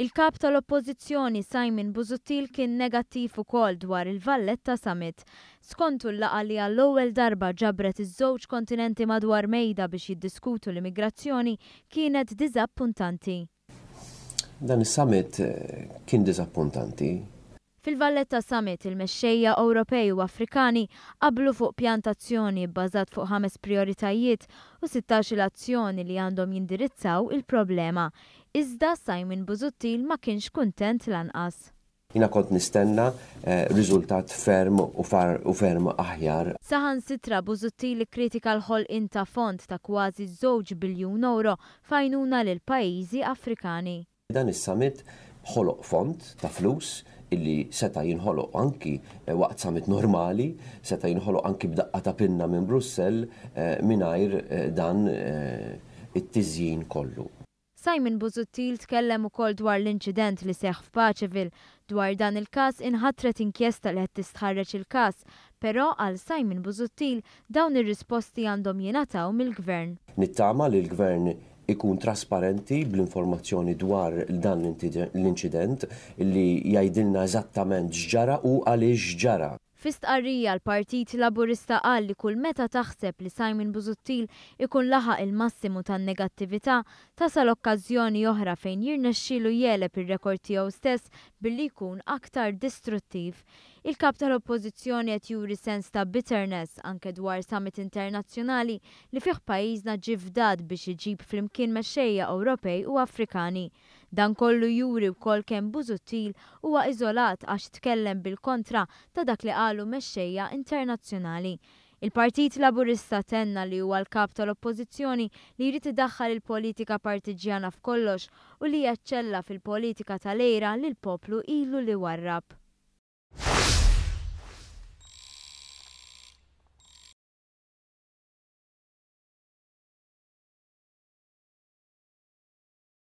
Il-Kap tal-Oppożizzjoni Simon Busuttil kien negattiv ukoll dwar il-Valletta Summit. Skontu l-laqgħa li għall-ewwel darba ġabret iż-żewġ kontinenti madwar mejda biex jiddiskutu l-immigrazzjoni kienet diżappuntanti. Dan is-summit kien diżappuntanti. Fil-Valletta Summit, il-mexxejja Ewropej u Afrikani qablu fuq pjan t'azzjoni bbażat fuq ħames prijoritajiet u 16-il azzjoni li għandhom jindirizzaw il-problema. Iżda Simon Busuttil ma kienx kuntent lanqas. Jiena kont nistenna riżultat ferm u ferm aħjar. Saħansitra Busuttil ikkritika l-ħolqien ta' fond ta' kważi żewġ biljun ewro f'għajnuna lil pajjiżi Afrikani. Dan is-summit ħoloq fond ta' flus illi seta' jinħoloq anki waqt summit normali, seta' jinħoloq anki b'daqqa ta' pinna minn Brussell mingħajr dan it-tiżjin kollu. Simon Busuttil tkellem ukoll dwar l-inċident li seħħ f'Paceville. Dwar dan il-każ inħatret inkjesta li qed tistħarreġ il-każ, però għal Simon Busuttil dawn ir-risposti għandhom jingħataw mill-Gvern. Nittama li l-Gvern ikun trasparenti bl-informazzjoni dwar dan l-inċident li jgħidilna eżattament x'ġara u għaliex ġara. Fi stqarrija l-Partit Laburista qal li kull meta taħseb li Simon Busuttil ikun laħaq il-massimu tan-negattività, tasal okkażjoni oħra fejn jirnexxielu jegħleb ir-rekord tiegħu stess billi jkun aktar distruttiv. Il-Kap tal-Oppożizzjoni qed juri sens ta' bitterness anke dwar summit internazzjonali li fih pajjiżna ġie fdat biex iġib flimkien mexxejja Ewropej u Afrikani. Dan kollu juri wkoll kemm Busuttil huwa iżolat għax tkellem bil-kontra ta' dak li qalu mexxejja internazzjonali. Il-Partit Laburista tenna li huwa l-kap tal-Oppożizzjoni li jrid idaħħal il-politika partiġjana f'kollox u li jaċċella fil-politika tal-għira li l-poplu ilu li warrab.